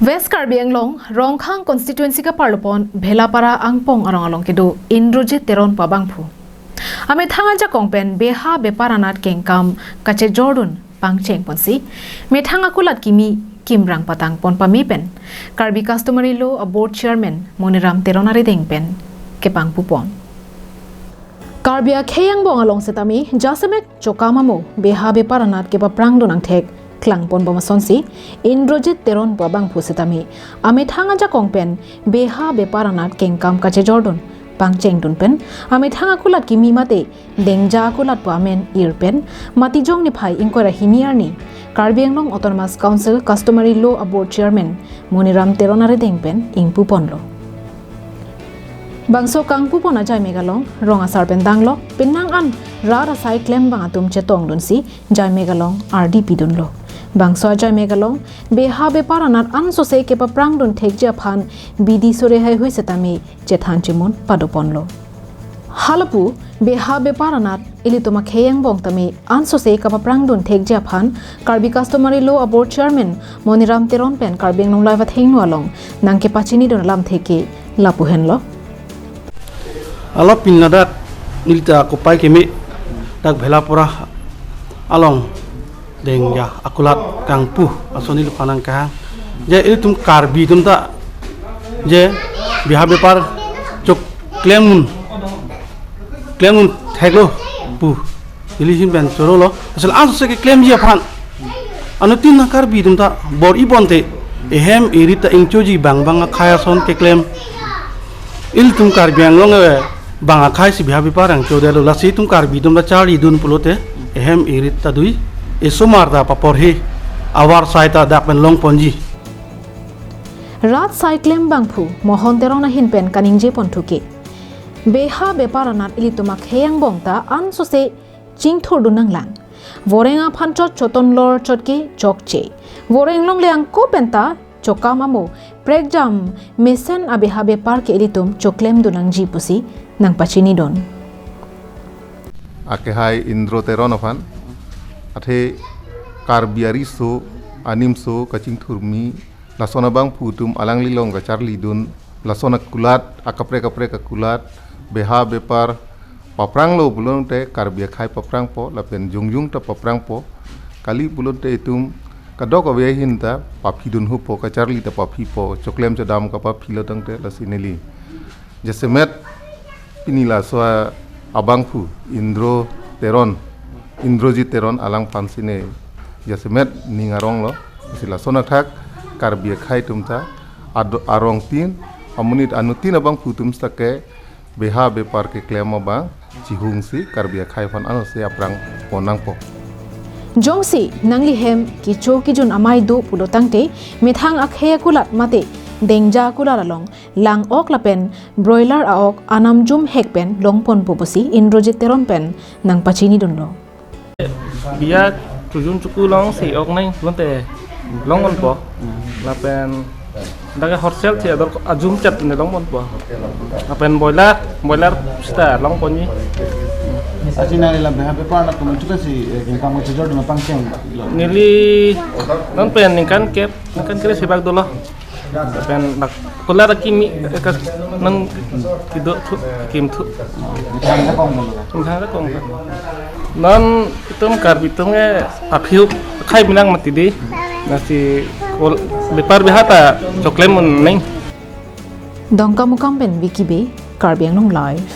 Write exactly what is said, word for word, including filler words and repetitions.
West Karbi Anglong, Rongkhang constituency kaparlopon Bhelapara Angpong arong along kedo Indrajit Teron pu abangphu amethang ajakong pen beha bepar anat kengkam kachejordun pangcheng ponsi methang akulat kimi kimrang patang pon pame pen Karbi Customary Law Board Chairman Moniram Teron arideng pen kepangpu pon. Karbi akhei angbong along setame jasemet chokam amo beha bepar anat kepaprangdun angthek klangpon bom asonsi Indrajit Teron pu abangphu setame amethang ajakong pen beha bepar anat kengkam kachejordun pangchengdun pen amethang akulat kimi mate dengja akulat pu amen ir pen Matijong niphai ingkoi ra hini arni Karbi Anglong Autonomous Council Customary Law Board Chairman Moniram Teron arideng pen ingpu ponlo. Bangso kangpu pon ajai megalong rong asar pen danglo, penang an rat asai klembang atum chetongdunsi jai megalong ardi pidunlo. Bangso ajai megalong beha bepar anat ansose kepaprangdun thekji aphan bidi sore haihui setame chethan chemun padoponlo. Halapu beha bepar anat ilitum akhei angbong tame ansose kapaprangdun thekji aphan Karbi Customary Law Board Chairman Moniram Teron pen Karbi Anglong Live athengno along nangkepachinidun alamthe ke lapu henlo. Alopin ladak nilita kopai keme dak Bhelapara along dengja akulat kangpu ason neli phan nangkehang. Je ilitum Karbi atum ta je beha bepar chok klemdun klemdun theklo pu neli ahin pen chorolo. Asal ansose keklemji aphan anuttin Karbi atum ta bor-i bonte ehem erit ta ingchoji bangbang akhei ason keklem. Ilitum Karbi Anglong ave bang akhei si beha bepar angchodetlo, lasi itum Karbi atum ta charlidun pulote ehem erit ta dui, esomar ta paporhe, avar asai ta dak pen longponji. Rat asai klembangphu Mohon Teron ahin pen kaningje ponthu ke beha bepar anat ilitum akhei angbong ta ansose chingthurdun nanglang. Voreng aphan chot choton lor chot ke chokche. Voreng longle angko pen ta chokam amo prekjam mesen abeha bepar ke ilitum choklemdun nangji pusi nangpachinidun. Akehai Indro Teron aphan, athe Karbi ariso, animso, kachingthurmi, lason abangphu atum alanglilong kacharlidun, lason akulat, akaprek kaprek akulat, beha bepar papranglo pulote Karbi akhei paprangpo, lapen jongjong ta paprangpo, kali pulote itum kadokave ahin ta paphidun hupo, kacharli ta paphipo, choklem chodam kapaphilo tangte lasi neli jasemet pini laso abangphu Indro Teron, Indrajit Teron alangphan si ne jasemet ning aronglo, si lason athak Karbi akhei atum ta ado-, arongtin, amonit anuttin abangphu atum seta ke beha bepar keklem abang chihungsi Karbi akhei aphan ansose aprang pon nangpo. Jongsi nanglihem kecho kejun amei do pulo tangte methang akhei akulat mate dengja akulat along lang-ok lapen broiler a-ok anam jum hek pen longponpo pusi Indrajit Teron pen nangpachinidunlo. Biya chojun choku longsi ok nang pulote longponpo. Lapen dak wholesale si ador ajum chat ne longponpo. Lapen broiler, broiler seta longponji. Achi nangli la beha bepar anat komantu pensi, eh, kengkam kachejordun pangchenglo? Neli non pen ningkan kep, ningkan kep si bak dolo. Pen dak kulat akimi, eh, kas non kedo thu, kim thu. Methang ajakong dolo. Methang ajakong. Non itum Karbi atum ke aphi akhei binong mati dei. Lasi kol bepar beha ta choklem un neng. Dongkamukam pen Vicky Bey, Karbi Anglong Live.